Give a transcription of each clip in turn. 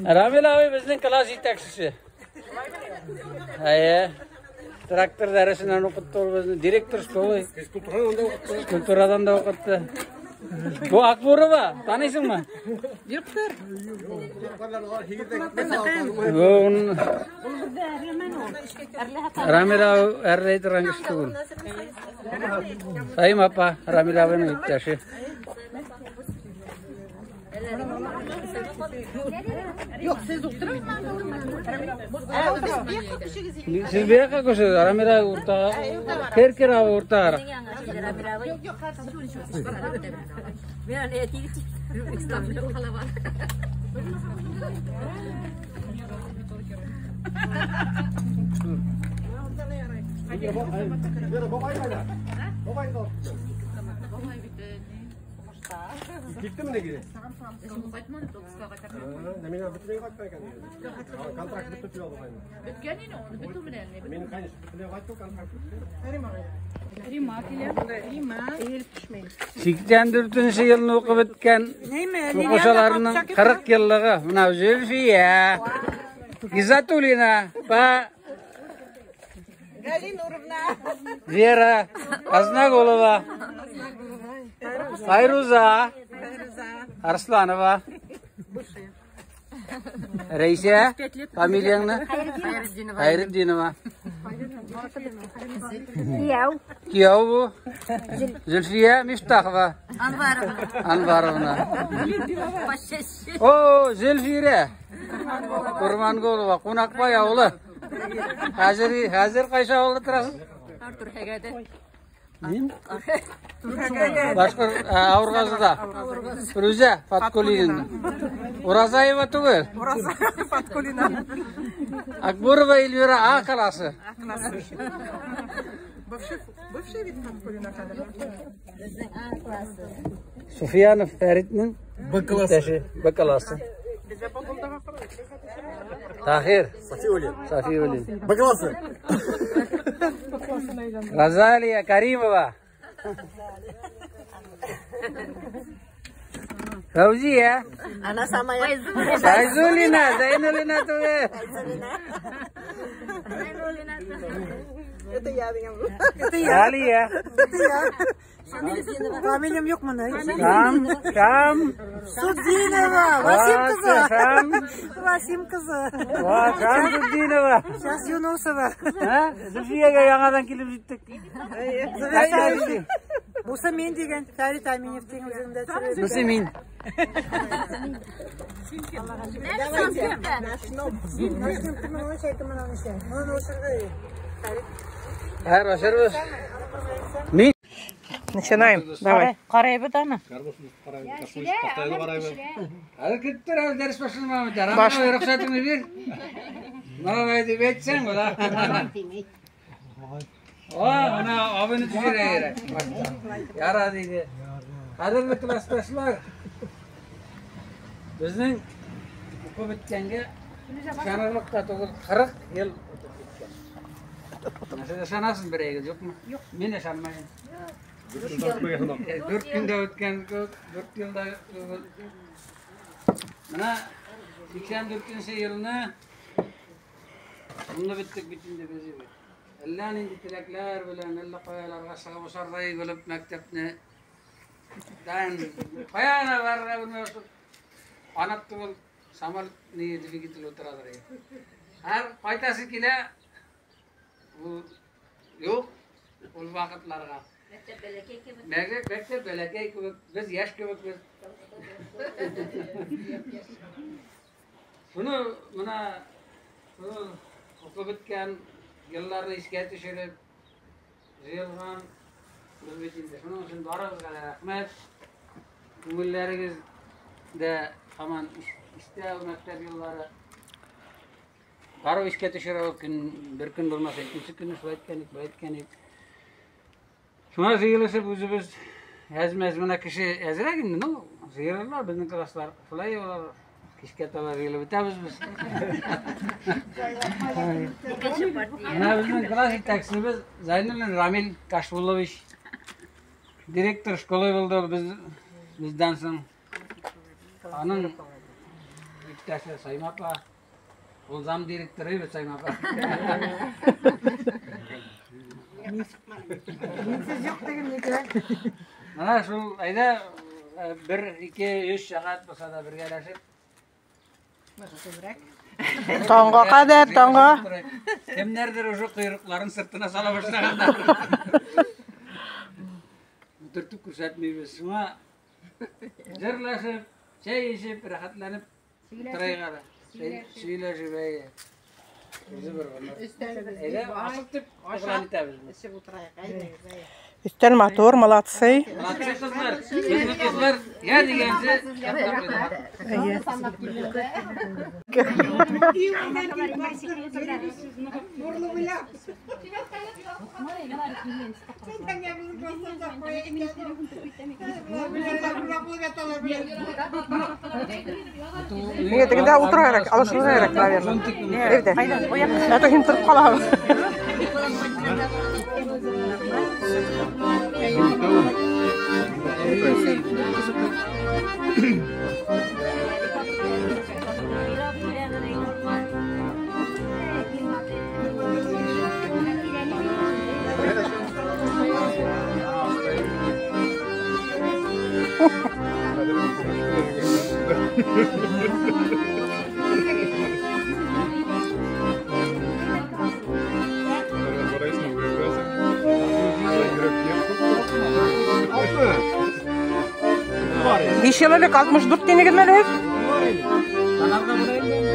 Рамил абый безнең класс җитәкчесе. Әйе. Трактор дәресеннән укытты ул безне. Директор школы. Физкультурадан да укытты. Бу Акбурова, таныйсыңмы? Юктыр. Рамил абый әрләй торган кеше түгел. Саим апа, Рамил абыйның иптәше. Юк, сез утырың. Сез бу якка күчегез, Рамил абый уртага. Кер кер абый уртага. Киттеме ни кире? Мин бөтенләй кайтмай икән. Контракт бетеп дип алдык инде. Беткән инде ул, бетү белән. Мин, конечно, бөтенләй кайттым, контракт бетте. Рима килә. Рима. Иелеп төшмәй. 84 елны укып беткән укучыларның 40 еллыгы. Менә Зөлфия Гизатуллина, па Гали Нуровна. Вера Азнаголова, Айруза Арсланова, Рәйсә, фамилияңне? Хайретдинова. Кияү. Кияү бу. Зөлфия Мифтахова. Анваровна. Анваровна. О, Зөлфирә. Курманголова, Кунакбай авылы. Хәзер, хәзер кайсы авылда торасыз? Артур Хәгәдә. Мин? Башкор Авыргазыда. Рүзә Фаткулина. Уразаева түгел. Уразаева Фаткулина. Акбурова Эльвира А классы. Бывший, бывший вид Фаткулина хәзер. Безнең А классы. Суфиянов Фәритнең Б классы. Б классы. Тахир. Сафиуллин. Сафиуллин. Б классы. Розалия Каримова. Фәүзия. Она самая. Файзуллина, Зайнуллина түгел. Это я дигән. Это я. Алия. Это я. Фамилиям юк моны. Шам, Шам. Судинова, Васим кызы. Шам. Васим кызы. Ва, Шам Судинова. Сейчас Юнусова. Һа? Зөлфиягә яңадан килеп җиттек. Бусы мин дигән, Фәрит Аминев дигән үземдә төшереп. Бусы мин. Хәер, ашарбыз. Мин. Начинаем. Давай. Карайбыз аны. Хәзер китеп тор, әле дәрес башланмады. Рамил, рөхсәтеңне бир. Менә дип әйтсәң, була. О, менә абыйны төшерә кирәк. Яра диде. Кадерле классташлар, безнең укып беткәнгә ышанырлык та түгел, 40 ел үтеп киткән. Нәрсә ышанасың берәйгез, юкмы? Юк. Мин ышанмыйм. 4 көндә үткән кебек, 4 елда түгел. Менә 84 елны шунда беттек бит инде без инде. Әллә нинди теләкләр белән, әллә каяларга чыгып очардай булып мәктәпне дан кая барырга белмәй канат түгел, самолет ни двигатель утырадыр. Һәр кайтасы килә, бу юк ул вакытларга. Мәктәп бәләкәй кебек. Мәктәп бәләкәй кебек, без яшь кебек без. Шуны менә шуны укып беткән елларны искә төшереп җыелган без бит инде. Шуның өчен барыгызга да рәхмәт. Күңелләрегез дә һаман истә ул мәктәп еллары. Барып искә төшерә ул көн, бер көн булмаса, икенче көнне шулай иткән идек, болай иткән идек. Шуңа җыелышып үзебез әз-мәз менә кеше әзрәк инде, ну, җыелырлар безнең класслар. Шулай алар кичкә таба җыелып бетәбез без. Икенче партия. Менә безнең класс җитәкчебез Зайнуллин Рамил Кашбуллович. Директор школы булды ул без бездән соң. Аның иптәше Сайма апа, ул зам директоры бит Сайма апа. Минсез юк дигән икән. Менә шул әйдә 1, 2, 3 сәгать булса да бергәләшеп. Таңга кадәр, таңга. Кемнәрдер уже койрыкларын сыртына сала башлаганнар. Төртеп күрсәтмибез. Шуңа җырлашып, чәй эчеп, рәхәтләнеп утырайык әле. Сөйләшеп, әйе. Үзе бер гомер. Әйдә, ашык дип игълан итәбез. Эчеп утырайык, әйдәгез, әйе. Өстәл матур, молодцы. Молодцы кызлар. Безнең кызлар я дигәнче Әйе. Нигә тегендә утыру кирәк, алышырга кирәк, наверное. Әйдә. Ә то һин торып калабыз. Биш ел элек 64 тинегез әле һез? Каналга барайын.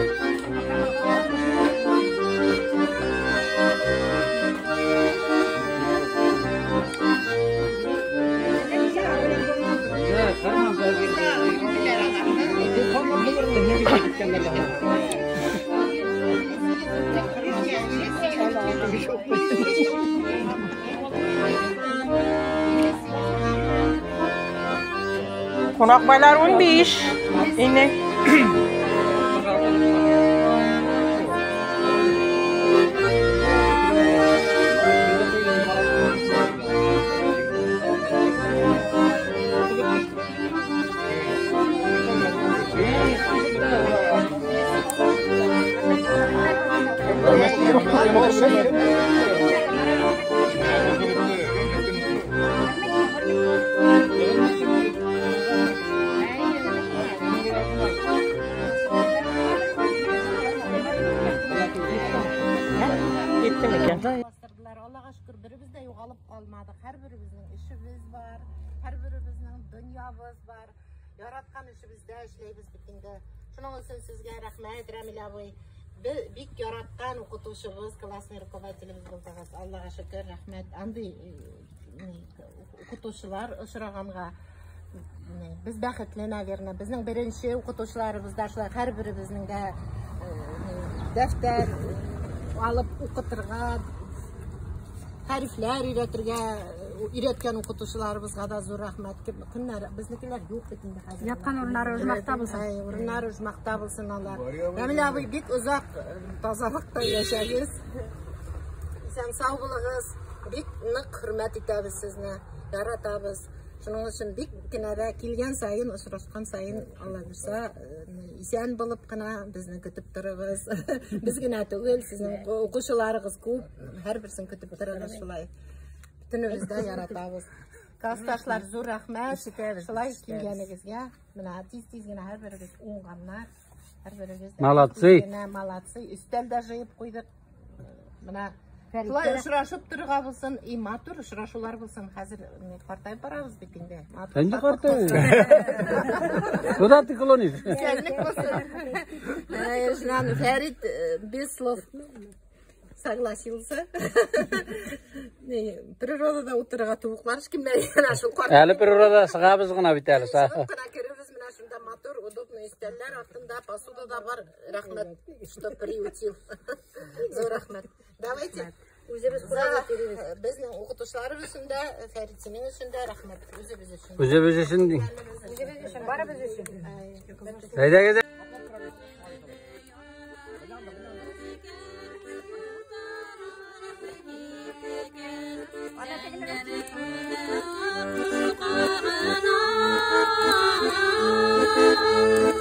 Кунакбайлар 15. Ине. Китте микән? Бастырдылар. Аллага шөкер, беребез дә югалып калмадык. Һәрберебезнең эшебез бар, һәрберебезнең дөньябыз бар. Яраткан эшебездә эшләйбез бит инде. Шуның өчен сезгә рәхмәт, Рамил абый. Бик яраткан укытучыбыз, классный руководителебез булдыгыз. Аллага шөкер, рәхмәт. Андый укытучылар очраганга без бәхетле, наверное. Безнең беренче укытучыларыбыз да шулай, һәрберебезнең дә дәфтәр алып укытырга, хәрефләр өйрәтергә өйрәткән укытучыларыбызга да зур рәхмәт. Кемнәр, безнекеләр юк бит инде хәзер. Яткан урыннары оҗмахта булсын. Әй, урыннары оҗмахта булсын алар. Рамил абый, бик озак тазалыкта яшәгез. Исән сау булыгыз. Бик нык хөрмәт итәбез сезне, яратабыз. Шуның өчен бик кенә дә килгән саен, очрашкан саен, Алла бирсә, исән булып кына безне көтеп торыгыз. Без генә түгел, сезнең укучыларыгыз күп, һәрберсен көтеп торыгыз шулай. Бөтенебез дә яратабыз. Классташлар, зур рәхмәт. Шулай килгәнегезгә. Менә тиз-тиз генә һәрберегез уңганнар. Һәрберегез дә Молодцы. тиз генә молодцы. Өстәл дә җыеп куйдык. Менә шулай очрашып торырга булсын, и матур очрашулар булсын. Хәзер картаеп барабыз бит инде. Матур Инде картаеп. Куда ты клонишь? Исәнлек булсын. Жан Фәрит без слов согласился. Природада утырырга тубыклар һичкемнәр әнә шул карт. Әле природада сыгабыз гына бит әле. Чыгып кына керербез, менә шунда матур, удобный өстәлләр артында посуда да бар. Рәхмәт, что приютил. Зур рәхмәт. Давайте Үзебез курага йөрибез. Безнең укытучыларыбыз өчен дә, Фәрит синең өчен дә рәхмәт. Үзебез өчен. Үзебез өчен. Үзебез өчен, барыбыз өчен. Әйдәгез. Thank you.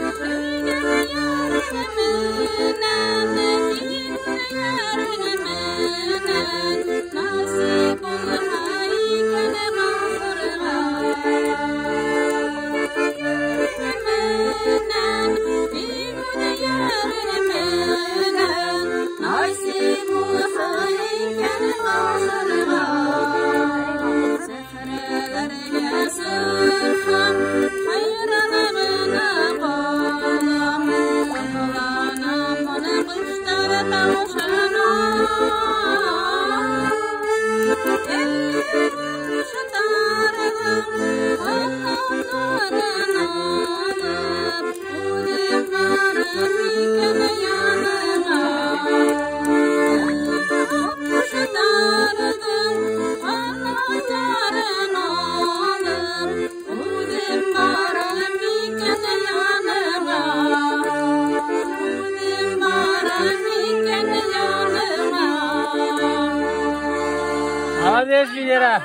Молодец, Венера.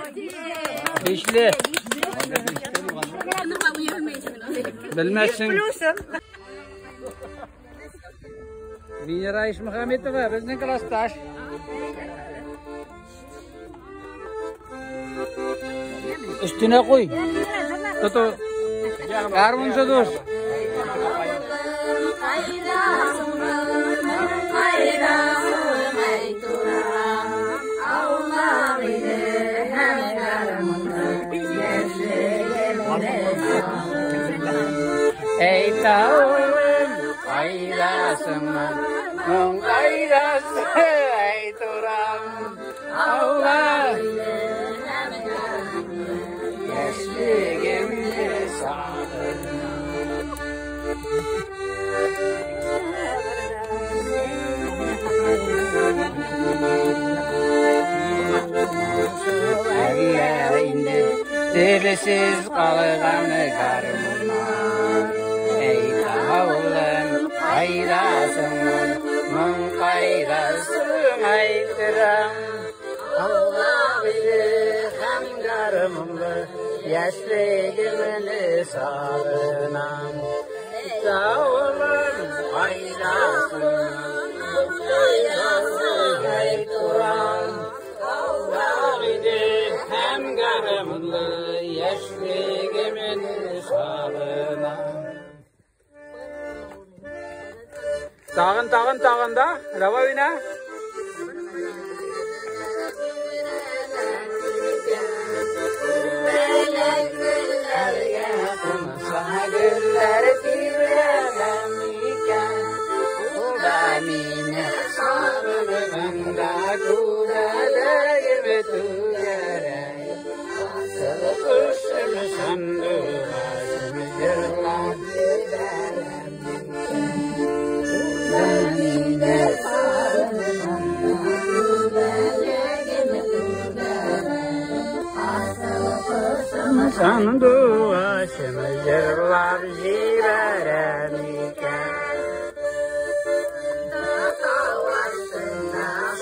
Ишле. Белмәссең. Венера Ишмөхәммәтова, безнең классташ. Өстенә куй. Тоту. Гармунчы дус. Ey tavım, kaydasın mın kaydası, ey turam, Allah. Yaşlığımda sağlığım. Dilsiz qalğan qarmına, ey tavlım, qaydasın, mın qaydasın, aytıram. Allah bilir hem qarmınlı, yaşlığımını sağınam. Tavlım, qaydasın, mın qaydasın, aytıram. Allah bilir hem qarmınlı, yaşlığımını sağınam. Tağın tağın tağın da, давай вина. Sanduaşım yırlap jiberem iken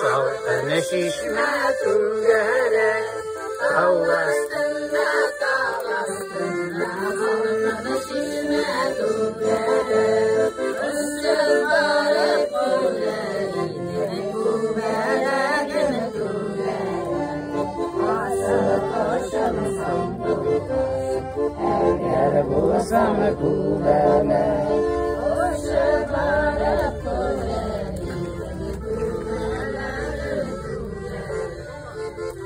Salkın şişme tügere Tavlastında tavlastında Salkın şişme tügere Üstün varıp kulerine Kuberagim tügere Asıl kuşum sanduaşım Eğer bulsam kulene Kuşu varıp kulerine Kuberagim tügere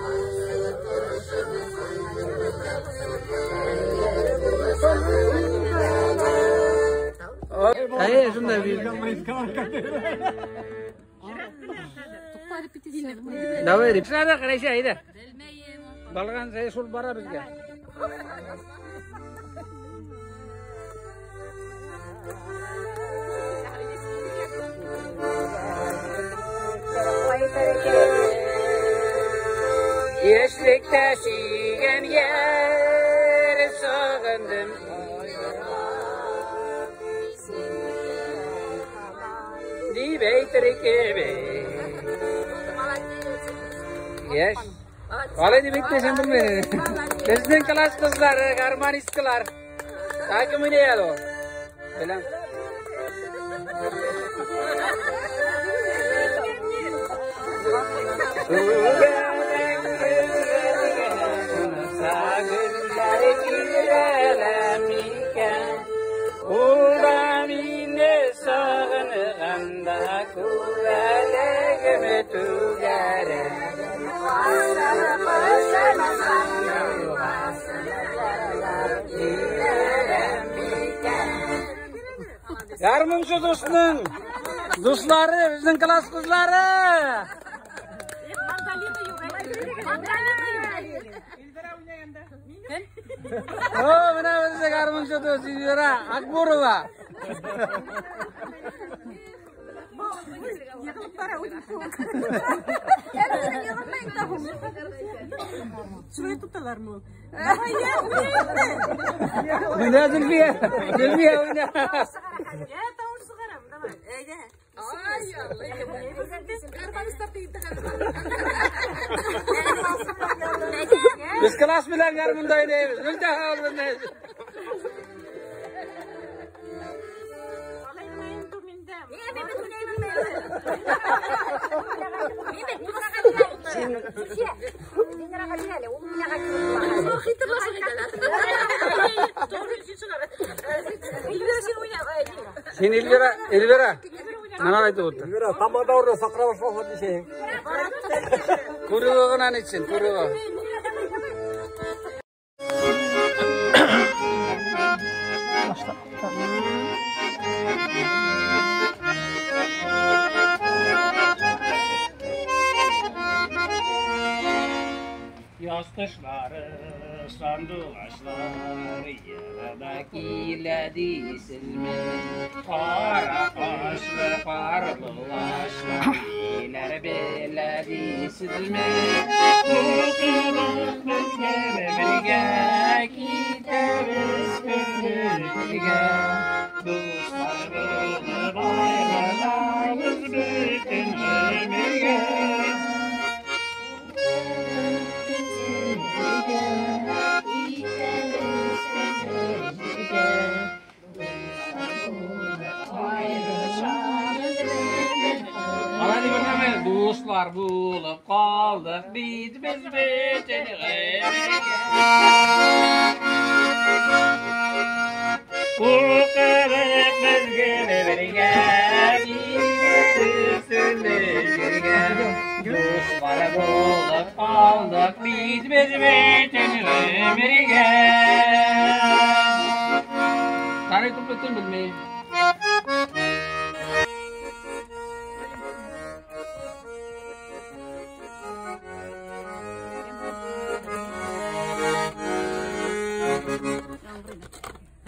Asıl kuşum sanduaşım Eğer bulsam kulene. Hayır, şunda bir. Давай, репсада, қарайша, айда. Балған сайы шул бара бізге. Yeşlikte şigen yer sağındım. Yaş. Vallahi bitmesin bilmeyin. Bizning klass qizlari, garmonistlar. Takım oynayadi. Bilam. Гармунчы дусның Дуслары, безнең класс кызлары. О, менә безнең гармунчы дус Эльвира Акбурова. Егылып бара үзем шул. Шулай тоталармы ул? Менә Зөлфия, Зөлфия менә. Я тавыш чыгарам, давай. Әйдә. Ай, Алла. Без класс белән гармунда уйныйбыз. Гөлдә уйныйбыз. Син Эльвира, Эльвира. Менә әйтеп утыр. Эльвира, тамада урыны сакра башласа дисең. Күрүе гына нитсен, күрүе. Яз кышлары, сандугачлар елда килә дисезме? Кара кашлы карлыгачлар ниләр белә дисезме? Укыдык безгә бергә, китәбез бергә. Дуслар булып аерылабыз бөтен гомергә. Дуслар булып калдык бит без бөтен гомергә. Укыдык без гел бергә, китәбез җиргә. Дуслар булып калдык бит без бөтен гомергә. Тарих күплектен белмим.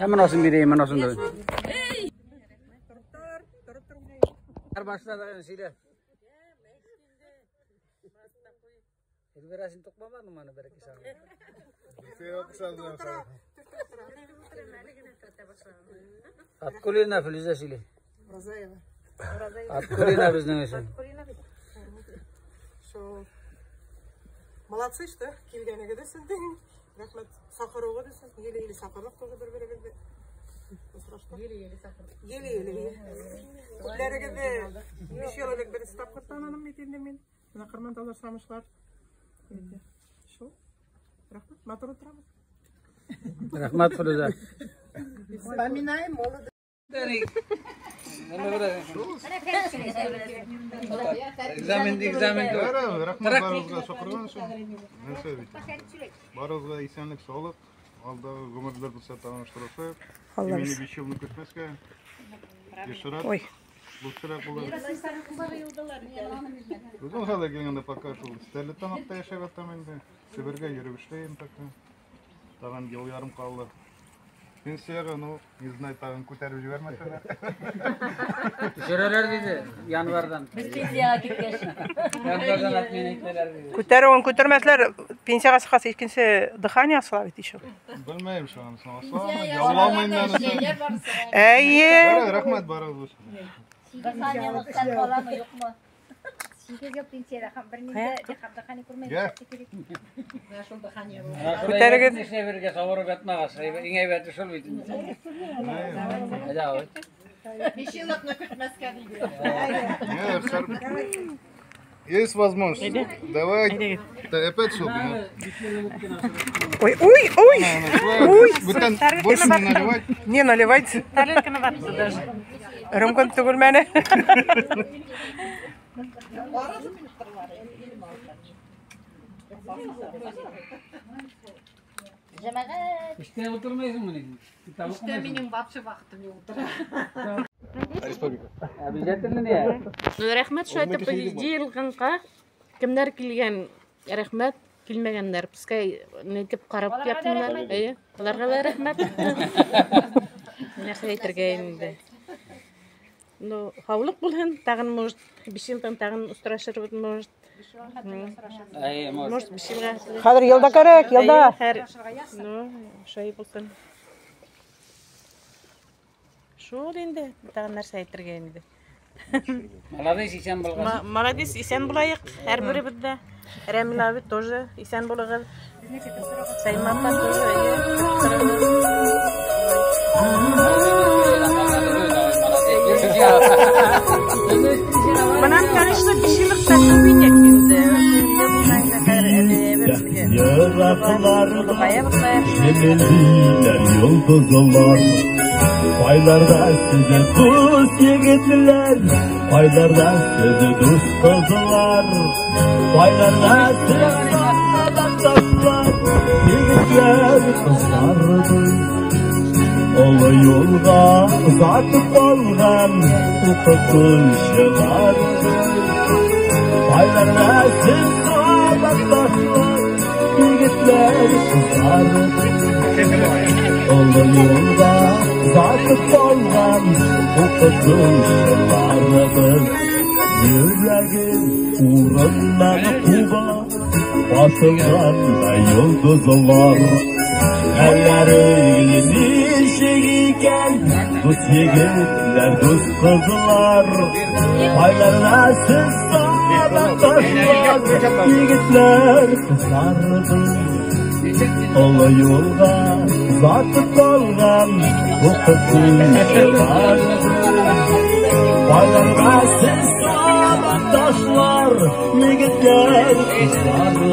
Монысын бирәем, монысын да. Башладык сөйлә. Эльвира, син тукмамадыңмы аны бер-ике сәгать? Аткулина Филүзә сөйли. Розаева. Аткулина безнең өчен. Шул. Молодцы, что килгәнегез өчен. Рәхмәт. Сакырыгыз өчен. Еле-еле сакырдык тоже бер-беребезне. Еле-еле сакырдык. Еле-еле. Күпләрегезне 5 ел элек беренче тапкыр таныдым бит инде мин. Менә Кырманталар Самышлар. Шул. Рәхмәт. Матур утырабыз. Рәхмәт, Филүзә. Вспоминаем молодость. Экзамен, экзамен. Рәхмәт барыгызга чакырган өчен. Нәрсә бит. Барыгызга исәнлек, саулык. Алдагы гомерләр булса таныштырышып. Имени 5 елны көтмәскә. Ешрак. Ой. Лучшерак булыр. Үзем хәзер килгәндә пока шул Стәрлетамакта яшәп ятам инде. Себергә йөреп эшләйм пока. Тагын ел ярым калды. Пенсияга, ну, не знаю, тагын күтәреп җибәрмәсәләр. Төшерәләр диде январдан. Без пенсияга киткәч. Январдан отмена итәләр диде. Күтәрүен күтәрмәсләр, пенсияга чыккач икенче дыхание асыла бит еще. Белмәйм шуны, асыламы, яуламыйм да анысы. Әйе. Рәхмәт барыгызга. Дыханиялыктан каламы, юкмы? 8 ел пенсияда һәм бернинди дыхание күрмәдем. Күтәрегез. Эшне бергә савырып ятмагыз. Иң әйбәте шул бит инде. Әйдә, абый. 5 еллыкны көтмәскә диде. Есть возможность. Давай. Да, опять суп. Ой, ой, ой. Ой. Больше не наливать. Не наливайте. Тарелканы ватты даже. Рөмкөн түгел мәне. Җәмәгать. Эштә утырмыйсыңмы ни? Эштә минем вообще вакытым юк утыра. Республика. Обязательно не. Ну, рәхмәт, шулай итеп җыелганга. Кемнәр килгән, рәхмәт, килмәгәннәр, пускай нитеп карап ятыннар. Әйе, аларга да рәхмәт. Нәрсә әйтергә инде. Ну, һаулык булһын, тагын, может, 5 елдан тагын очрашырбыз, может. Әйе, может. Может, 5 елга. Хәзер елда кирәк, елда. Әйе, ну, шулай булсын. Шул инде, тагын нәрсә әйтергә инде. Молодец, исән булган. Молодец, исән булайык, һәрберебез дә. Рәмил абый тоже исән булыгыз. Сәймә апа тоже. Менә, конечно, 5 еллык та күп итәк инде. Yaratılar, Cemeliler, yıldızlar. Aylarda size dost yigitler, aylarda size dost kızlar, aylarda size sağdaşlar, yigitler kızlardı. Ola yolga uzatıp algan okutuşlardı. Aylarda siz sağdaşlar, yigitler kızlardı. Ola yolga uzatıp algan okutuşlardı. Yüreğim uğrundan kuba, basılgan da yıldızlar. Elleri nişik iken, dost yigitler, dost kızlar. Aylarda siz sağdaşlar, yigitler kızlardı. Ola yolga uzatıp algan okutuşlar. Aylarda siz sağdaşlar, yigitler kızlardı.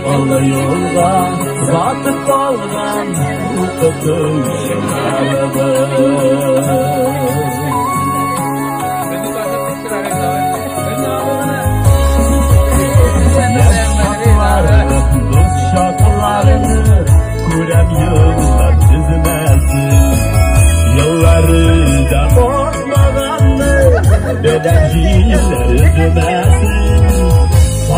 Ola yolga uzatıp algan okutuşlardı. Dost şarkılarını kurem yıllar çizmesin. Yılları da olmaganlı bedenciler üzmesin.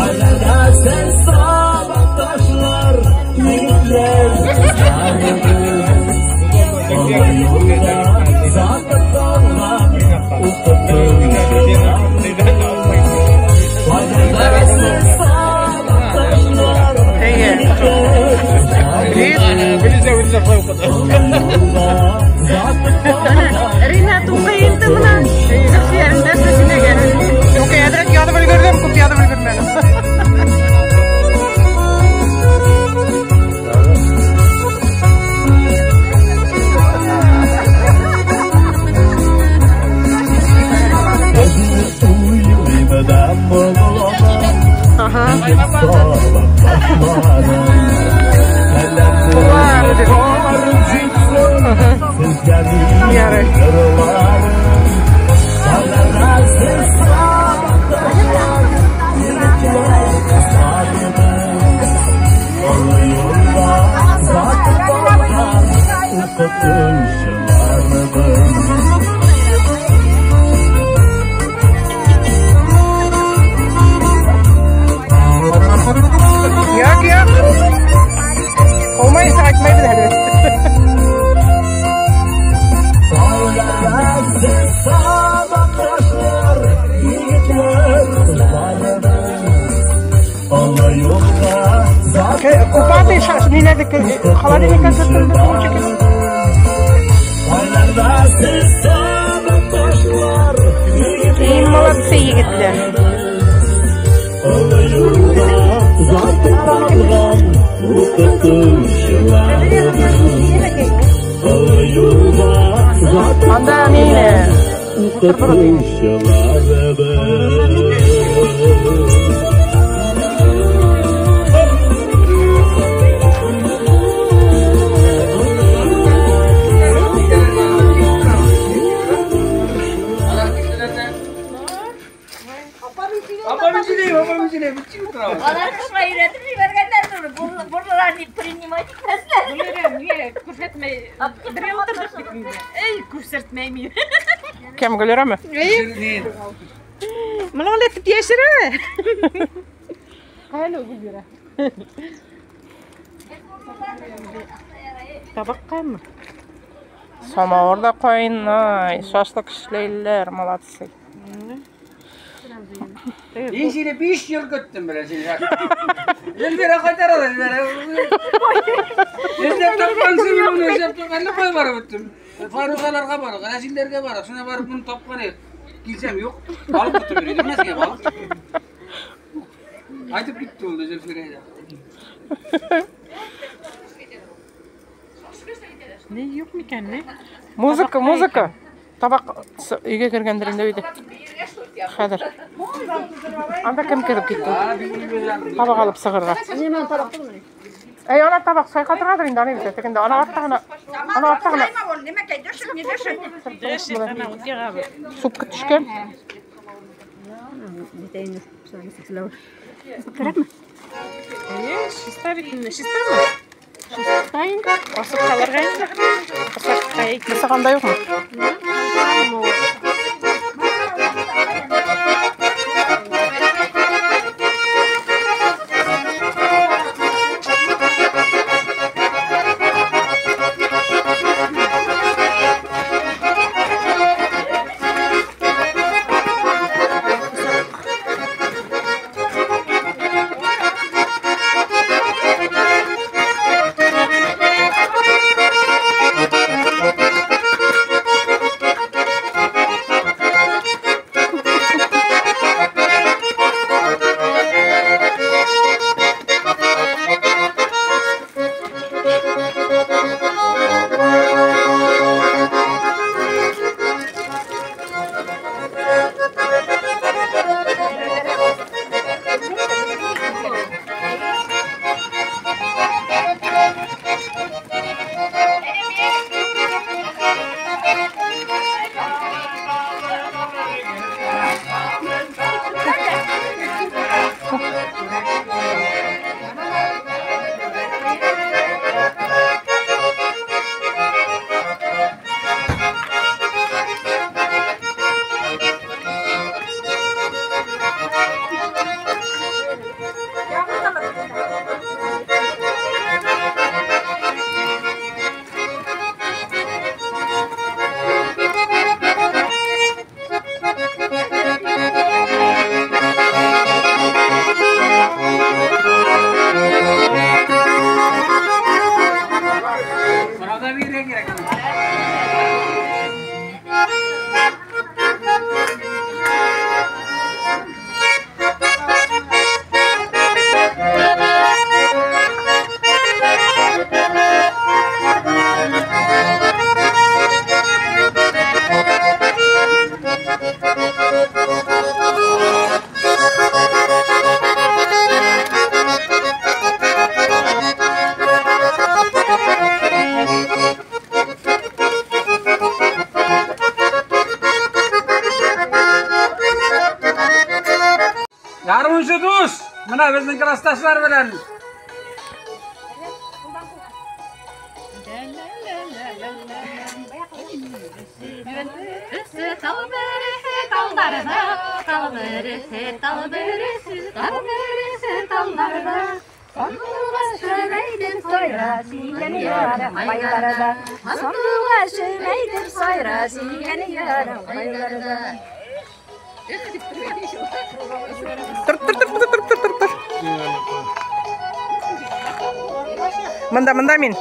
Aylarda sen sabahtaşlar, yigitler kızlardı. Ola yolda uzatıp algan okutuşlar. Aylarda sen sabahtaşlar, Ринат, укый инде менә. Зөлфия, нәрсә сөйләгән? Укый, әзрәк язып өлгердем, күп язып өлгермәдем. Ага. Ярый. Yok yok. Olmayı takmayı bilelim. Купаты шаш, не надо, холодильник закрыли, лучики. И молодцы, егетләр. Анда мені. Алар кышка өйрәтеп җибәргәннәрме? Бурлар не принимать итмәсләр. Гөлирә, күрсәтмәй. Бергә утырдык бит инде. Эй, күрсәтмәй мин. Кем, Гөлирәме? Моны ул итеп яшерә. Алло, Гөлирә. Табаккамы? Самавыр да кайнай, шашлык эшләйләр, молодцы. Мин сине 5 ел көттем белән син. Эльвира кайтарады, Эльвира. Эзләп тапкансың, мин моны эзләп тапкан, әллә кая барып беттем. Файрузаларга барып, Рәзилләргә барып, шуна барып моны тапкан идек. Килсәм юк, балык тотып йөри, нәрсәгә балык? Кайтып китте ул Зөлфирә. Не юк микән, не? Музыка, музыка. Табак өйгә кергәндер инде өйдә. Хәзер. Анда кем кереп китте? Табак алып сыгырга. Әй, ана табак чайкатыргадыр инде, аны бит. Тегендә ана артта гына. Ана артта гына. Супка төшкән. Әйе, чиста бит инде. Чистамы? Чиста инде. Асып калырга инде. Асып Бысак анда юкмы? Сорауда бирергә кирәк. Гармунчы дус, менә безнең классташлар белән. Тор, тор, тор, тор, тор, тор, тор. Монда, монда мин.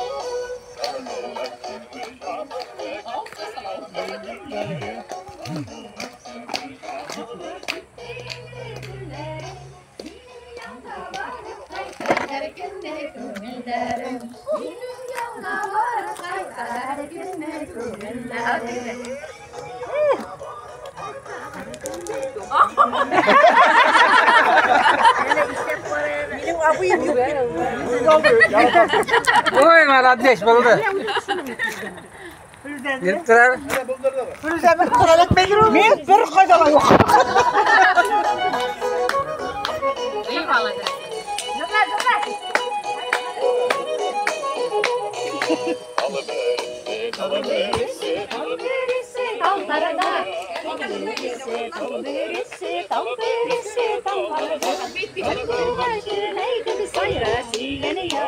Ой, молодец, булды. Йөреп тора. Мин бер кайда да юк.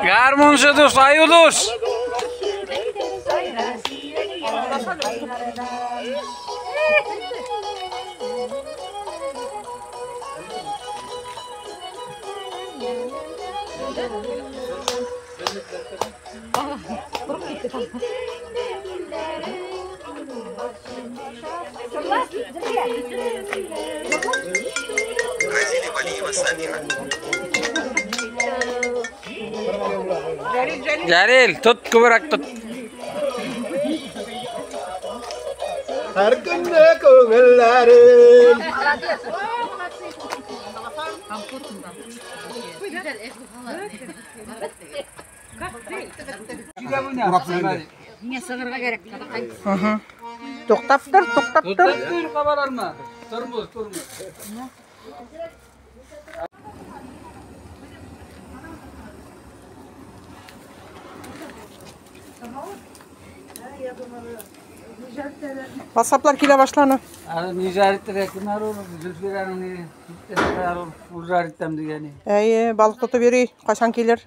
Гармунчы дус, аю дус. Jalil, tut күбрәк тот. Һәр көнне күңелләрем. Туктап тор, туктап тор. Кабаларма. Тормоз, тормоз. Ватсаплар килә башланы. Әйе, балык тотып йөри. Кайчан килер?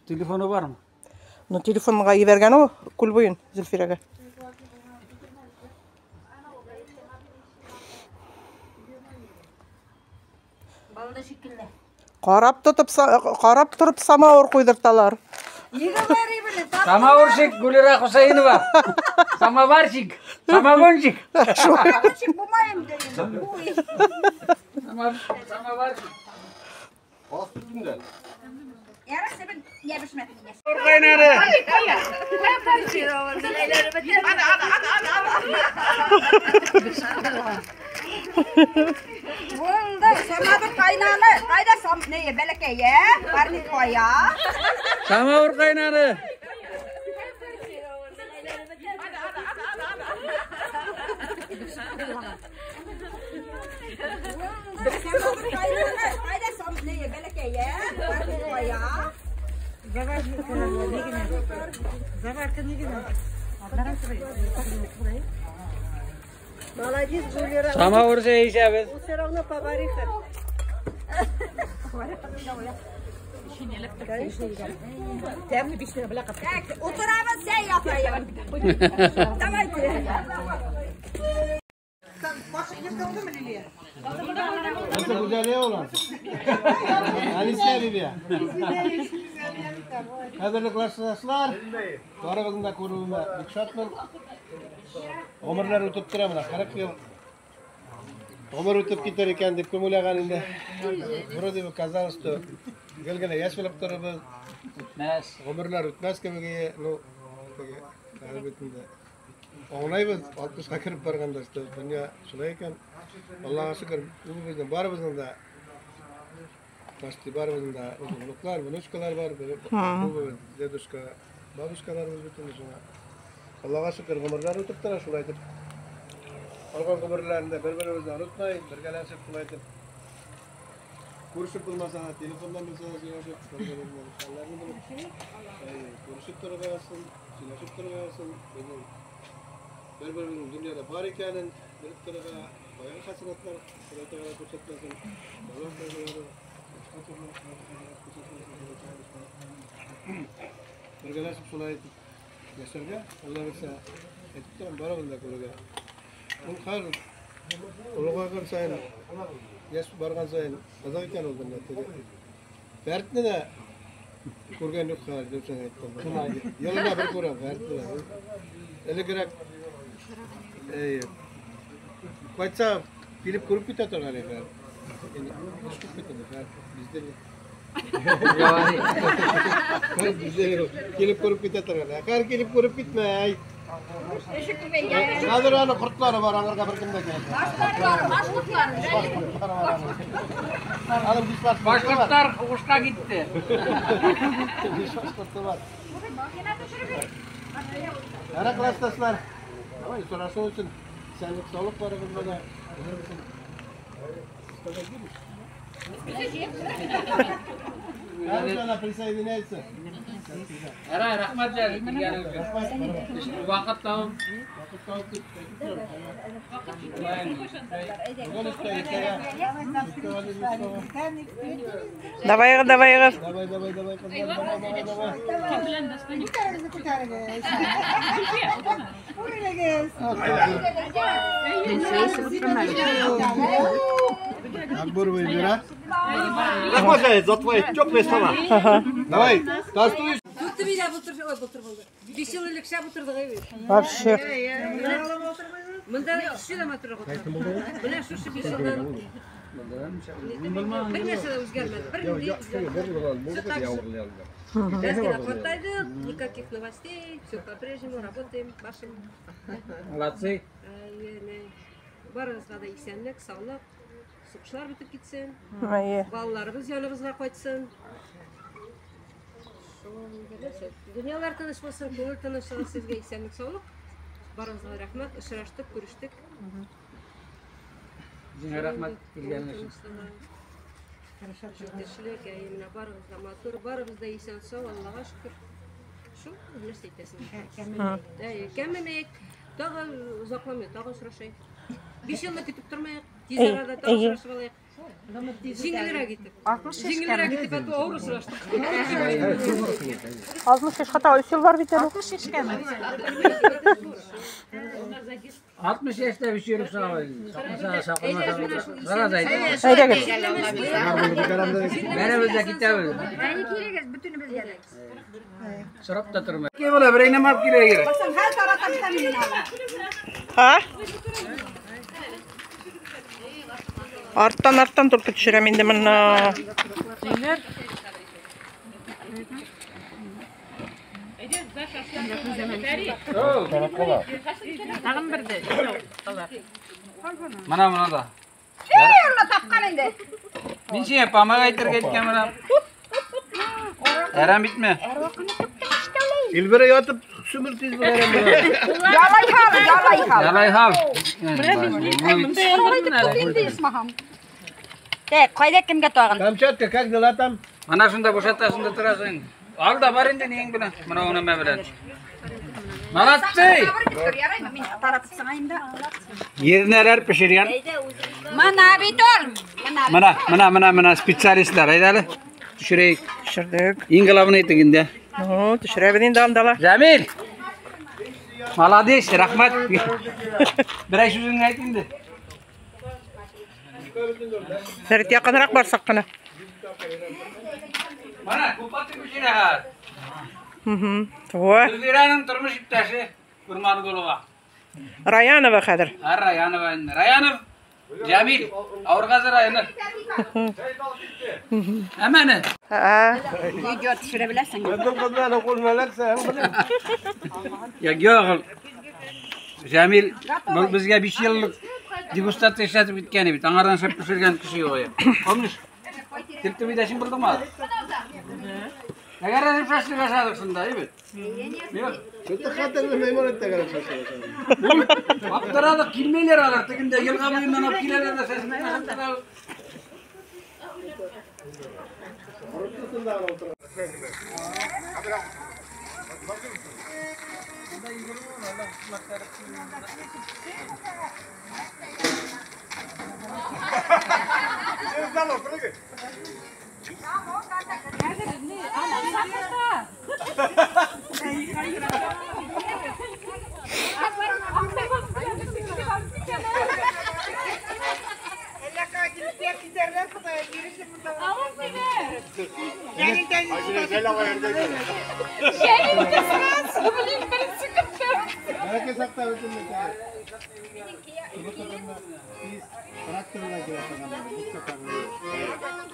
Телефоны бармы? Ну, телефонга җибәргән ул күл буен Зөлфирәгә. Карап тотып, карап торып самавыр куйдырталар. Самавырчик Гулира Хусаинова. Самоварчик, самогончик. Самогончик булмаем Самоварчик. Самавыр кайнады. Молодец, Гулира. Самавыр чәй. Все равно повариха. Так, утырабыз, чәй япайым. Давайте. Это Гүзәлия улар. Алисия Лилия. Хәзерле классташлар, барыгызны да күрүемә бик шатмын. Гомерләр үтеп тора менә, 40 ел. Гомер үтеп китәр икән дип кем уйлаган инде. Вроде бы казалось, что гел генә яшь булып торабыз. Үтмәс. Гомерләр үтмәс кебек, ну, теге, әлбәттә. Аңлайбыз, 60-ка кереп барганда, что дөнья шулай икән. Аллага шөкер, үзебезнең барыбызның да почти барыбызның да внуклар, внучкалар бар, күбебез дедушка, бабушкаларыбыз бөтен шуңа. Аллага шөкер, гомерләр үтеп тора, шулай итеп. Алган гомерләрендә бер-беребезне онытмай, бергәләшеп шулай итеп. Күрешеп булмаса да, телефоннан булса да сөйләшеп, бер-беребезнең хәлләрен белеп, күрешеп торырга язсын, сөйләшеп торырга язсын, безнең бер-беребезнең дөньяда бар икәнен белеп торырга, баягы хәсрәтләр Ходай Тәгалә күрсәтмәсен, бала кайгылары, башка төрле хәсрәтләр күрсәтмәсен Ходай Тәгалә. Бергәләшеп шулай итеп яшәргә, Алла бирсә, әйтеп торам, барыбыз да күрергә. Ул хәл олыгайган саен, яшь барган саен кызык икән ул дөнья. Теге Фәртне дә күргән юк хәл, дөресен әйткәндә. Елына бер күрәм Фәртне дә. Элегрәк кайтса килеп күреп китә торган иде. Инде эш күп бит инде, Фәрт бездә юк. Бездә юк. Килеп күреп китә торган. Хәр килеп күреп китмәй. Хәзер аны кортлары бар, аңарга бер кем дә кирәк. Аның биш баш Башкортлар һугышка китте. Биш баш корты бар. Ара классташлар. Давай сорашу өчен исәнлек саулык барыгызга да. Сказать будешь? Она присоединяется. Рәхмәт килгәнегез. Вакыт табып, Давай, давай. Давай, давай, давай, давай, давай. Акбурова Эльвира. Рәхмәт за твои теплые слова. Давай, тостуешь. Вообще. Никаких новостей, все по-прежнему, работаем, машем. Молодцы. Барыгызга да исәнлек, саулык, сугышлар бетеп китсен. Балаларыбыз яныбызга кайтсын. Дөньялар тыныч булсын, күңел тынычлыгы, сезгә исәнлек, саулык. Барыгызга рәхмәт, очраштык, күрештек. Сиңа рәхмәт килгәнең өчен. Җитешчелек, менә барыгызга матур, барыбыз да исән сау, Аллага шөкер. Шул нәрсә әйтәсең. Кәмемәйек, тагы озакламый, тагы очрашайык. 5 елны көтеп тормыйк, тиз арада тагы очрашып алайык. Җиңелрәк итеп. Җиңелрәк итеп, а то авыр очраштык. 60 яшь хата 3 ел бар бит әле. 60 яшькәме? 60 яшьтә биш йөреп сага. Сакламаса, Әйдәгез. Бәребез дә китәбез. Әни килегез, бөтенебезгә дә. Сорап та тормый. Кем була, берәй нәмә алып килә кирәк. Ха? Арттан только төшерәм инде моны. Тагын берде. Мына мына да. Эй, тапкан инде. Мин сиңа помогать итәргә әйткән менә. Әрәм битме? Эльвира ятып сүмер тиз булыр. Ялай хал, ялай хал. Ялай хал. Так, кайда кемгә тагын? Камчатка, как дела там? Ана шунда бушатасың да торасың. Ал да бар инде нең белән. Мына уны мә белән. Молодцы! Ернәләр пешергән. Мына бит ул. Мына, мына, мына, мына специалистлар. Әйдә әле. Төшерәйек. Төшердек. Иң главный тегендә. Ну, төшерәбез инде анда ла. Җәмил! Молодец, рәхмәт. Берәй сүзеңне әйт инде. Фәрит, якынрак барсак кына. Мана, күп күченә хәзер. Во. Гөлзираның тормыш иптәше Курмангулова. Раянова хәзер. Раянова. Раянов Җәмил, Авыргазы районы. Әмәне. Видео төшерә беләсең. Я юк. Җәмил, бу безгә 5 еллык дегустация эшләтеп киткән бит. Аңардан шәп пешергән кеше юк. Помнишь? Тилтү бидәшин булдымы? Әгәр әзер шашлык ашадык шунда, әйбәт. Юк. Шунда хәтерле мейман итте генә шашлык. Аптырадык, килмәйләр алар, тегендә елга буеннан алып киләләр дә шашлык ашап торабыз.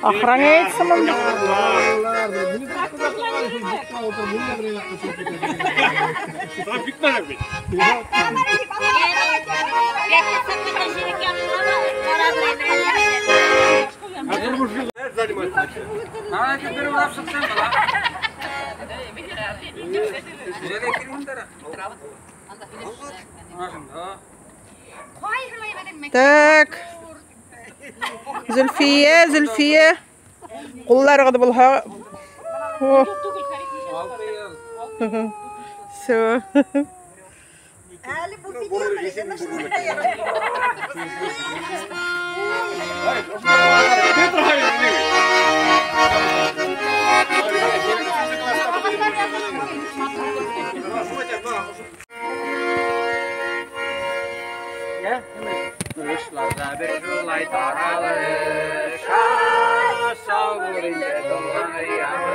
Охраняется монда. Так. Зөлфия, Зөлфия. Кулларыгыз булһа. Все. Kuşlarda bir şulay taralır, sağ ince dolgan yağır.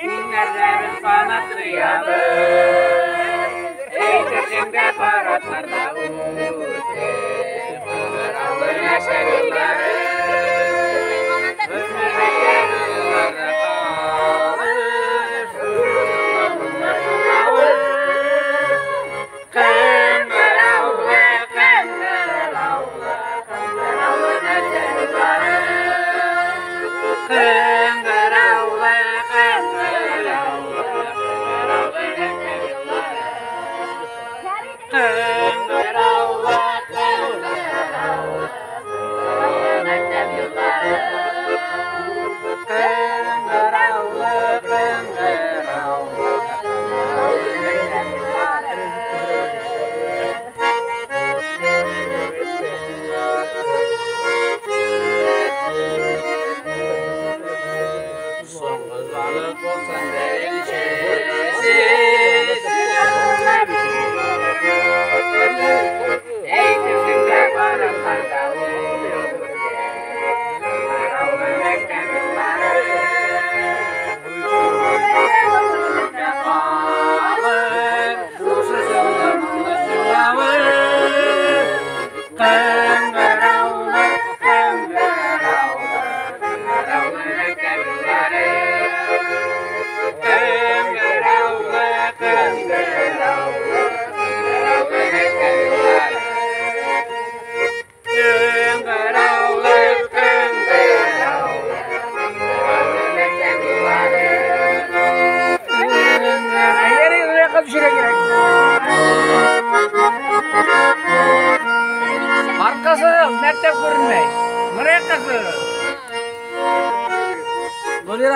Günlerde bir sanatlı yağır, eydircimde paratlarda uçur. Kıvıravlı neşe yılları, ömür yılları kalır.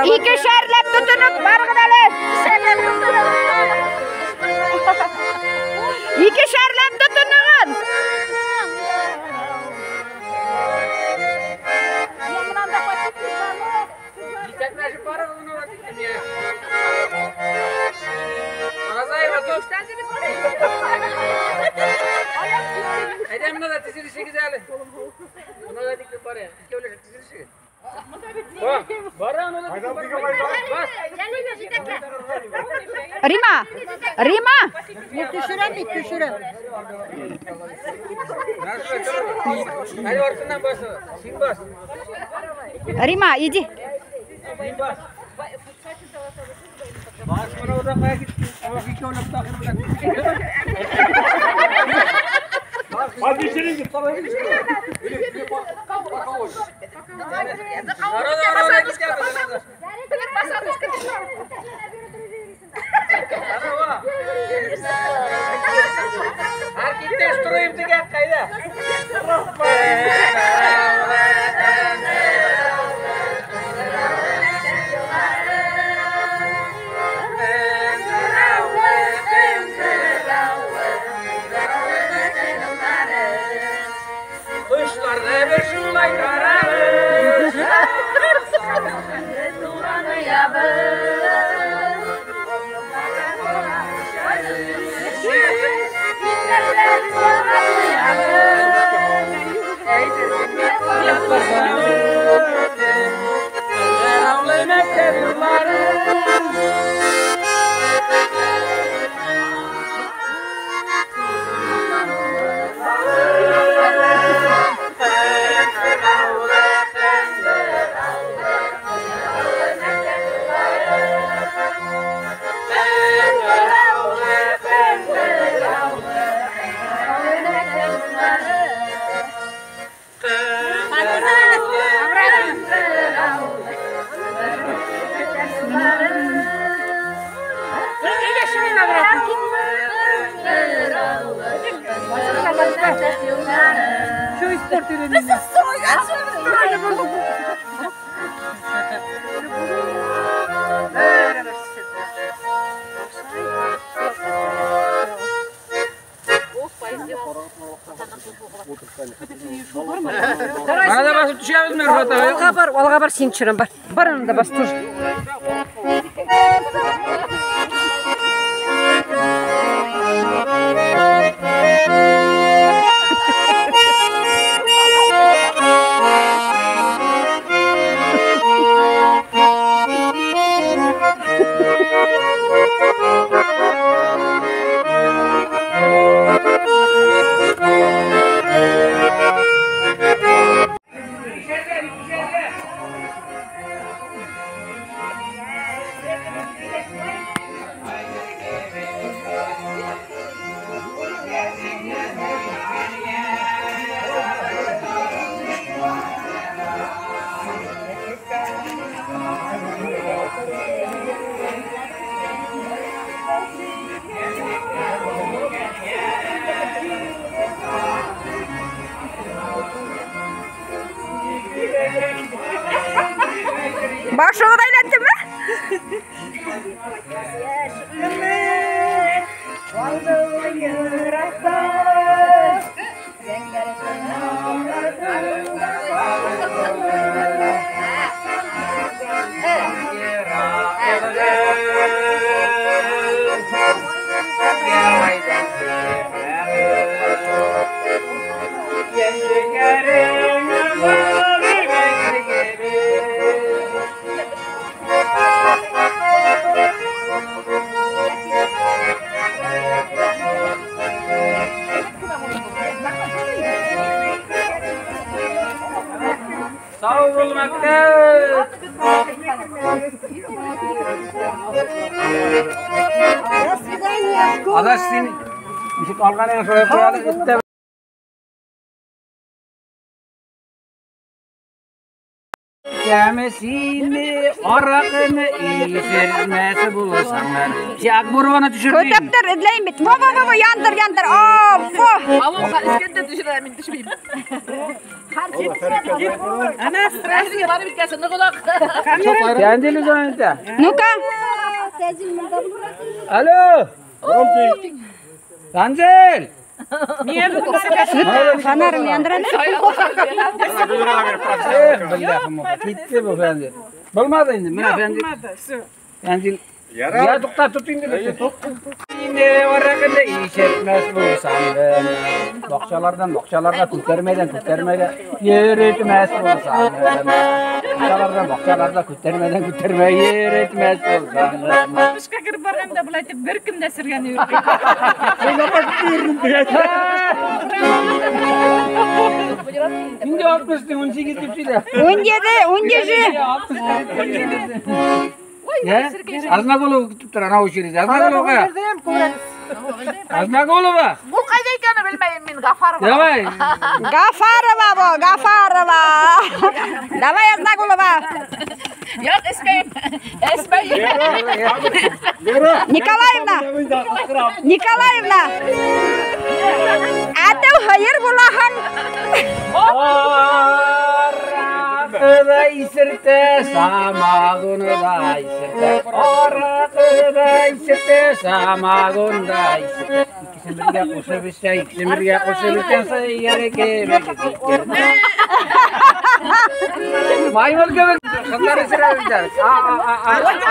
Ике шәрләп тотынып барыгыз әле. Ике шәрләп тотыныгыз. Рима! Рима! Төшерәм бит, төшерәм. Рима, иди. Что испортили меня? Арада басып төшәбезме, Рфат абый? Алга бар, алга бар, син төшерәм, бар. Бар анда бас тоже. Башыгыз әйләндеме? Сау бул, мәктәп! Адаш, син ничек алганың шулай куялы, эттә. Кәме сине аракыны исермәсе буласыңlar. Син Акбурованы төшердең. Көтеп тор, эзләйм бит. Во, во, во, яндыр, яндыр. О, во. Авылга Искәндәр төшерә, мин төшмим. Ана, страшный барып беткән, ныгылак. Кәндил үзеңдә. Ну-ка. Алло. Танзел. Фонарым яндыра. Китте бу Фәнзил. Булмады инде, менә Фәнзил. Фәнзил. Я тукта тот инде. Инде аракында ишетмәс булсаң, бакчалардан бакчаларга күтәрмәдән күтәрмәгә йөртмәс булсаң, бакчалардан бакчаларга күтәрмәдән күтәрмә йөртмәс булсаң. Тышка кереп барганда болай итеп беркем дә сергәне юк. Инде 60 18 дип сөйлә. 17, 17. Я? Азнагулова көтеп тора, анау очередь. Азнагулова. Азнагулова. Бу кайда икәнен белмәйм мин, Гафарова. Давай. Гафарова бу, Гафарова. Давай, Азнагулова. Юк, эчмәйм. Эчмәйм. Николаевна. Николаевна. Әтеү һыйыр булаһың. Аракы да исертә, самогоны да исертә. Аракы да исертә, самогон да исертә. Икесен бергә кушып эчсә, икесен бергә кушып эчсә, сыер кебек исертә. Маймыл кебек кызлар исерә бит.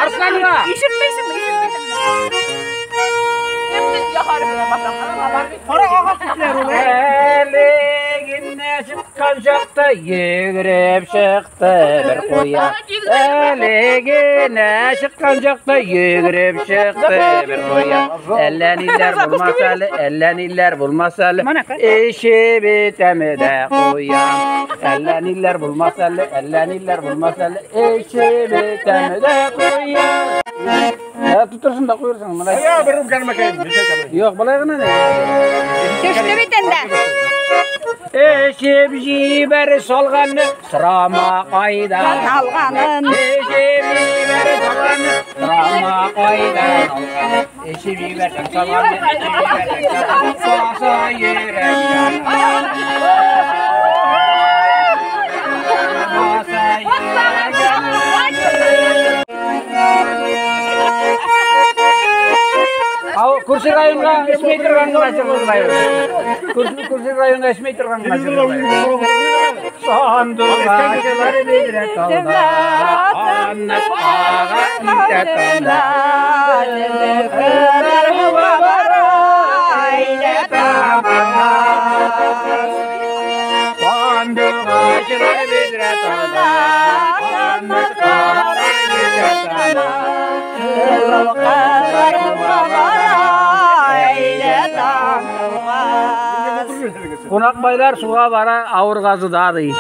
Арсланова. Ишетмисеңме, ишетмисеңме? Әлегенә чыккан чакта йөгереп чыкты бер куян. Әлегенә чыккан чакта йөгереп чыкты бер куян. Әллә ниләр булмас әле, әллә ниләр булмас әле. Эше бетәме дә куян. Әллә ниләр булмас әле, әллә ниләр булмас әле. Эше бетәме дә куян. Я тутырсың да куерсың. Я бер үкәнмәкәй. Юк, болай гына не. Төште бит инде. Эчеп җибәр салганны, сорама кайдан алганын. Эчеп җибәр салганны, сорама кайдан алганын. Эчеп җибәр салганны, эчеп җибәр салганны, баса йөрәк яна. Баса йөрәк яна. Күрше районга эчмей торган гына җырлыйлар. Күрше районга эчмей торган гына җырлыйлар. Сандугачлар бөдрә талда, Анна ага китә таңда. Кызлар бара, әйдә табанга. Сандугачлар бөдрә талда, Анна ага китә таңда. Кызлар бара, әйдә табанга. Кунакбайлар суга бара, авыр газыда ди.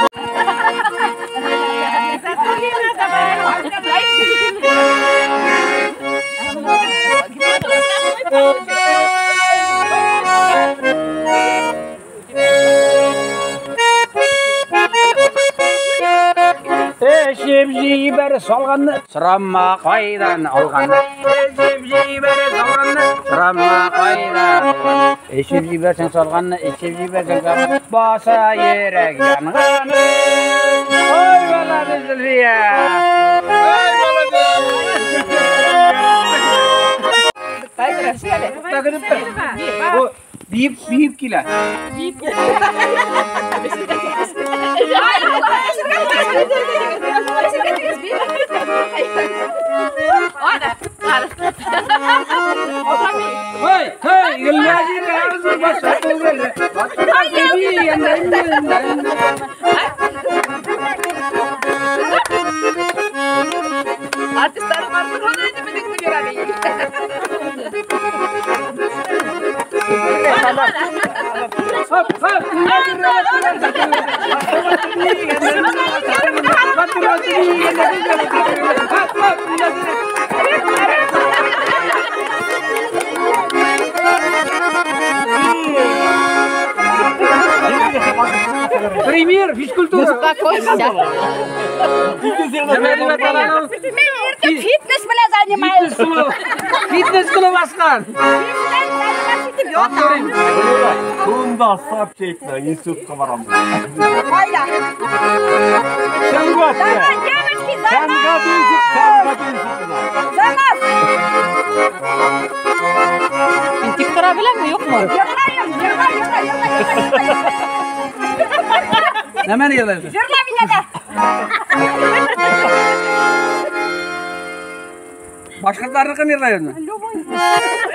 Эчеп җибәр салганны, сорама кайдан алганны. Эчеп җибәр салганны, сорама кайдан алганны. Эчеп җибәрсәң салганны, эчеп җибәрсәң салганны, баса йөрәк янганы. Ой, молодец, Зөлфия! Ой, молодец! Бу биеп, биеп килә. Биеп. Hey, hey, Artistlerin artık onu ödümünü göremeyiz. Пример физкультура. Успокойся. Фитнес белән занимаюсь. Фитнес кылып аскан. Кунда сап чекмә, институтка барам. Кайда? Сәнгать. Давай, девочки, за нас! За нас! Мин тик тора беләмме, юкмы? Йырлайым, йырла, йырла, йырла, йырла. Нәмәне йырлайсың? Йырла мине дә. Башкортларныкын йырлайбызмы? Любой.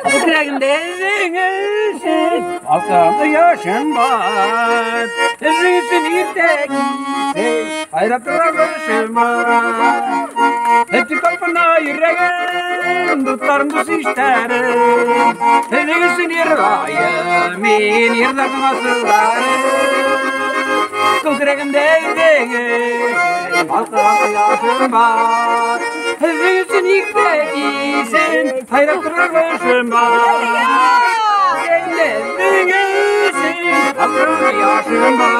Күкрәгемдә үзең өчен алтын кояшым бар. Үзең өчен иртә китсәң, айрап торган кояшым бар. Әйтеп талпына йөрәгем, дусларым, дус ишләрем. Үзең өчен йырлайым мин йырларның асылларын. Күкрәгемдә үзең өчен алтын кояшым бар. Үзең өчен иртә китсәң, айрап торган кояшым бар. Үзең өчен алтын кояшым бар.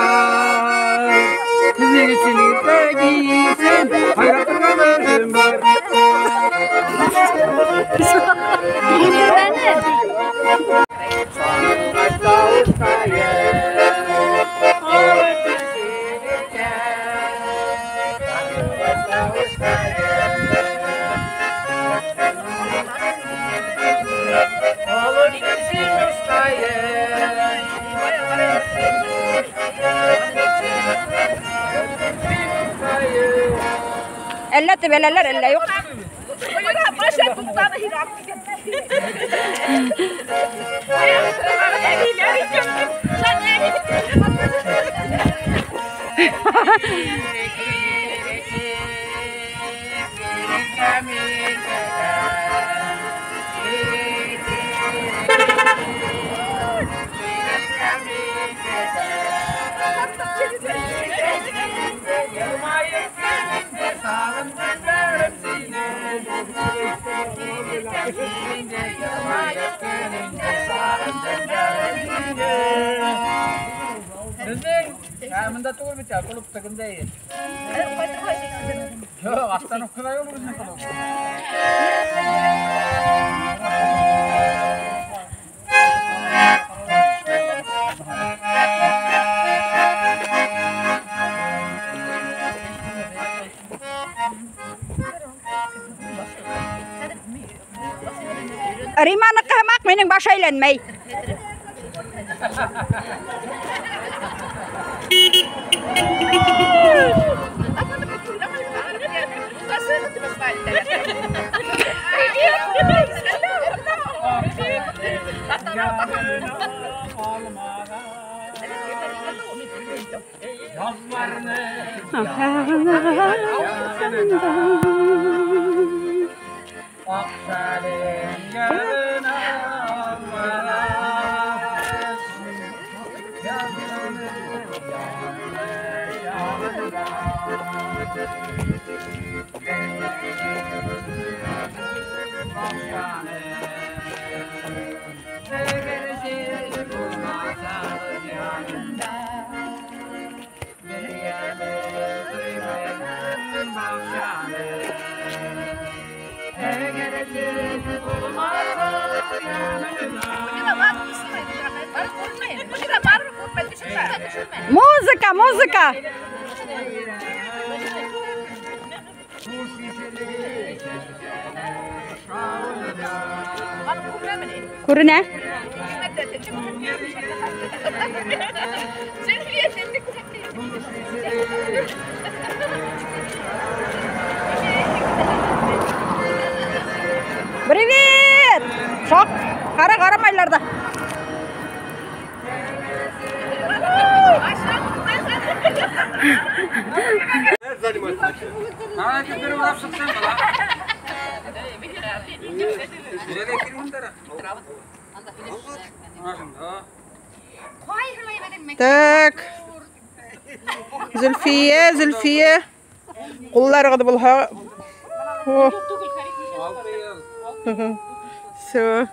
Үзең өчен иртә китсәң, айрап торган кояшым бар. Әллә төбәләләр, әллә юк. Монда түгел бит, клуб тегендә. Юк, остановкада юк безнең клуб. Риманыкы һымак минем Әбинең башы әйләнмәй. Музыка, музыка! Күренә? Привет! Шок! Кара, кара майларда. Так. Зөлфия, Зөлфия. Кулларыгыз булһа. Все.